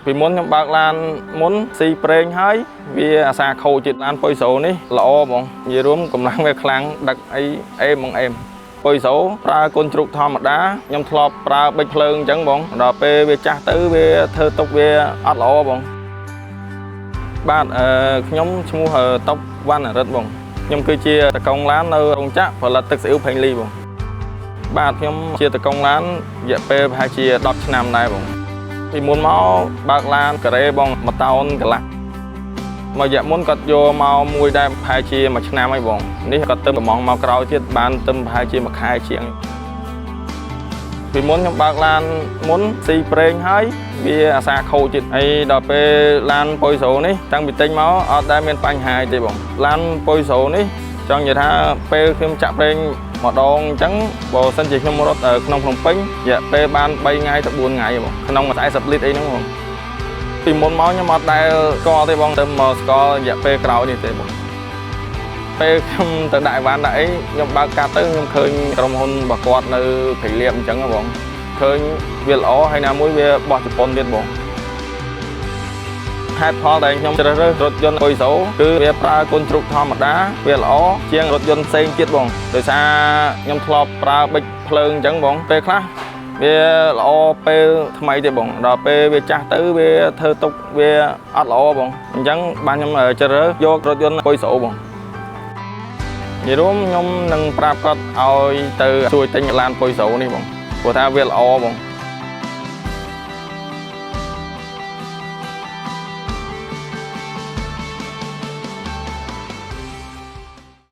ពីមុនខ្ញុំបើកឡានមុនស៊ីប្រេងហើយវាអាសាខូចជាតិឡានប៉ុយសូនេះល្អហ្មងនិយាយរួមកម្លាំងវាខ្លាំងដឹកអីអេមហ្មងអេមប៉ុយសូប្រើគុណជ្រូកធម្មតាខ្ញុំធ្លាប់ប្រើប៊ិចភ្លើងអញ្ចឹងបងដល់ពេលវាចាស់ទៅវាធ្វើទុកវាអត់ល្អបងបាទអឺខ្ញុំឈ្មោះតុបវណ្ណរិទ្ធបងខ្ញុំគឺជាតកងឡាននៅរោងចក្រផលិតទឹកស៊ីអ៊ីវផេងលីបងបាទខ្ញុំជាតកងឡានរយៈពេលប្រហែលជា10ឆ្នាំដែរបង ពីមុនមកបើកឡានការ៉េបងមួយតោនកន្លះមួយរយៈមុនគាត់យកមកមួយដែរប្រហែលជាមួយឆ្នាំហើយបងនេះគាត់ទៅកំងមកក្រោយទៀតបានទៅប្រហែលជាមួយខែជាងពីមុនខ្ញុំបើកឡានមុនស៊ីប្រេងហើយវាអាសាខូចទៀតហើយដល់ពេលឡានប៉ុយសូនេះតាំងពីទិញមកអត់ដែលមានបញ្ហាអីទេបងឡានប៉ុយសូនេះចង់និយាយថាពេលខ្ញុំចាក់ប្រេងម្ដងអញ្ចឹងបើសិនជាខ្ញុំរត់ក្នុងភ្នំពេញរយៈពេលបាន3ថ្ងៃទៅ4ថ្ងៃបងក្នុង40លីត្រអីហ្នឹងបងពីមុនមកខ្ញុំអត់ដែលស្គាល់ទេបងទៅមកស្គាល់រយៈពេលក្រោយនេះទេបងពេលខ្ញុំទៅដាក់អីវ៉ាន់ដាក់អីខ្ញុំបើកកាត់ទៅខ្ញុំឃើញក្រុមហ៊ុនរបស់គាត់នៅព្រៃលៀបអញ្ចឹងហ៎បងឃើញវាល្អហើយណាមួយវាបោះជប៉ុនទៀតបងហេតុផលដែលខ្ញុំជ្រើសរើសរថយន្តប៉ុយសូគឺវាប្រើគុណជ្រូកធម្មតាវាល្អជាងរថយន្តផ្សេងទៀតបងដោយសារខ្ញុំធ្លាប់ប្រើប៊ិចភ្លើងអញ្ចឹងបងពេលខ្លះវាល្អពេលថ្មីទេបងដល់ពេលវាចាស់ទៅវាធ្វើទុកវាអត់ល្អបងអញ្ចឹងបានខ្ញុំជ្រើសរើសយករថយន្តប៉ុយសូបងនិយាយរួមខ្ញុំនឹងប្រាប់គាត់ឲ្យទៅជួយទិញឡានប៉ុយសូនេះបងព្រោះថាវាល្អបង។